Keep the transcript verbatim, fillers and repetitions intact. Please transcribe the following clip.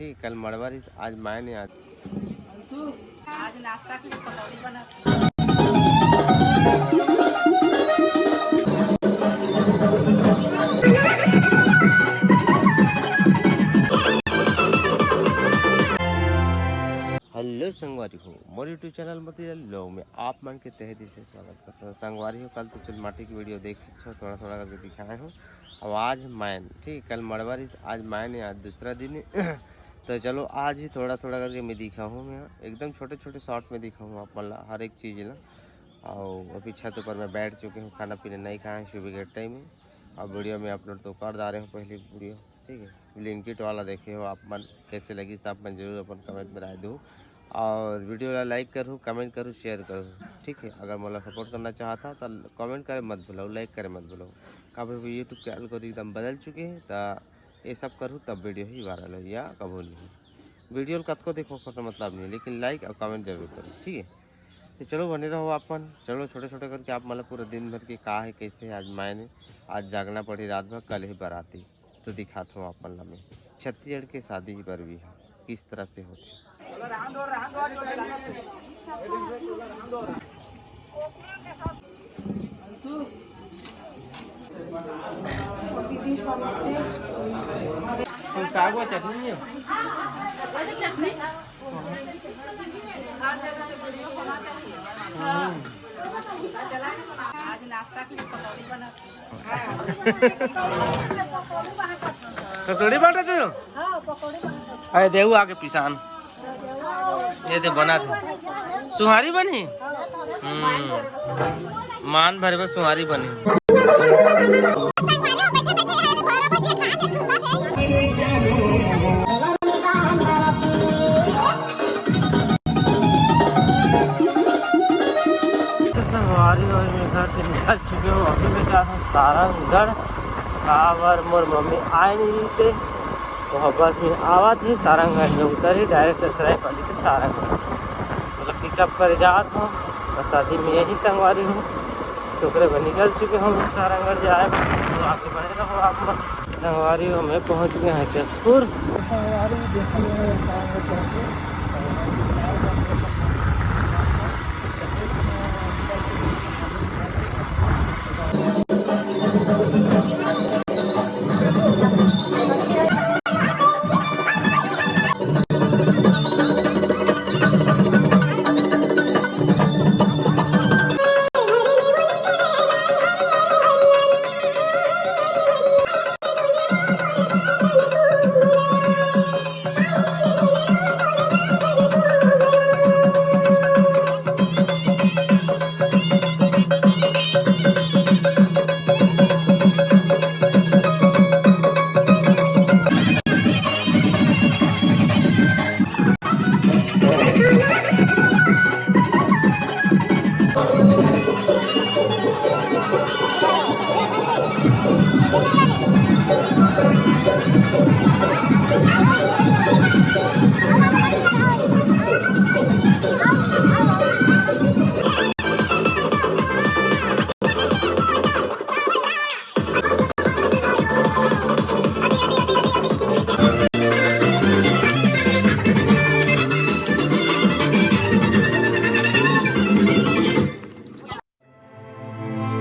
ठीक, कल मड़वा रहिस, आज मायने आज। आज नाश्ता के लिए पकौड़ी बना। हेलो संगवारी हो, मोर YouTube चैनल मतीलाल vlog में आप मन के तहे दिल से स्वागत करता हूँ। संगवारी हो, कल तो चुलमाटी की वीडियो देख सकते हो, थोड़ा थोड़ा करके दिखाए हूँ। अब आज मैन, ठीक, कल मड़वा रहिस, आज मैन, आज दूसरा दिन। तो चलो, आज ही थोड़ा थोड़ा करके मैं दिखाहूँ, मैं एकदम छोटे छोटे शॉर्ट में दिखाहूँ आप मन ला हर एक चीज़ ला। और अभी छत ऊपर मैं बैठ चुके हूँ, खाना पीना नहीं खाए हैं सुबह के टाइम में। अब वीडियो में अपलोड तो कर डारे हूँ पहले वीडियो, ठीक है। ब्लिंकिट वाला देखे हो आप मन, कैसे लगी सब मन जरूर अपन कमेंट में राय दो। और वीडियो ला लाइक करूँ, कमेंट करूँ, शेयर करूँ, ठीक है। अगर मोला सपोर्ट करना चाहता तो कमेंट करे मत भूलो, लाइक करे मत भूलो। काबर यूट्यूब के एल्गोरिदम बदल चुके हैं, तो ये सब करूँ तब वीडियो ही वायरल हो या कबो नहीं हो। वीडियो ल कतको देखो, ओकर तो मतलब नहीं, लेकिन लाइक और कमेंट जरूर करो, ठीक है। तो चलो, बने रहो आप मन। चलो, छोटे छोटे करके आप मतलब पूरा दिन भर के का है, कैसे है आज मायने, आज जागना पड़ी रात भर, कल ही बराती। तो दिखात हूँ आप मन ला मैं छत्तीसगढ़ के शादी बर भी है किस तरह से होते। कोई साग वा चटनी नहीं है? हर जगह पे वीडियो होना चाहिए। आज नाश्ता के लिए पकौड़ी बना। कचौड़ी बांटे थे? अरे देऊ आके पिसान। ये दे बना थे। सुहारी बनी? हम्म। मान भरे बस सुहारी बनी। तो संगवारी हो, मैं घर से निकल चुके हूँ। अभी मैं जा रहा हूँ सारंगढ़। काबर मोर मम्मी आए नहीं से, तो बस में आवत ही सारंगढ़ में उतरी, डायरेक्ट सरायपाली से सारंगढ़। मतलब पिकअप करे जात हूँ, बस अभी मैं यही संगवारी हूँ। तो ओकरे बर निकल चुके हूँ सारंगढ़ जाए बर। तो आगे बढ़े रहो आप मन। संगवारी हो, मैं पहुँच गए हैं जशपुर। संगवारी देखो, ये सारंगढ़ पहुँचे।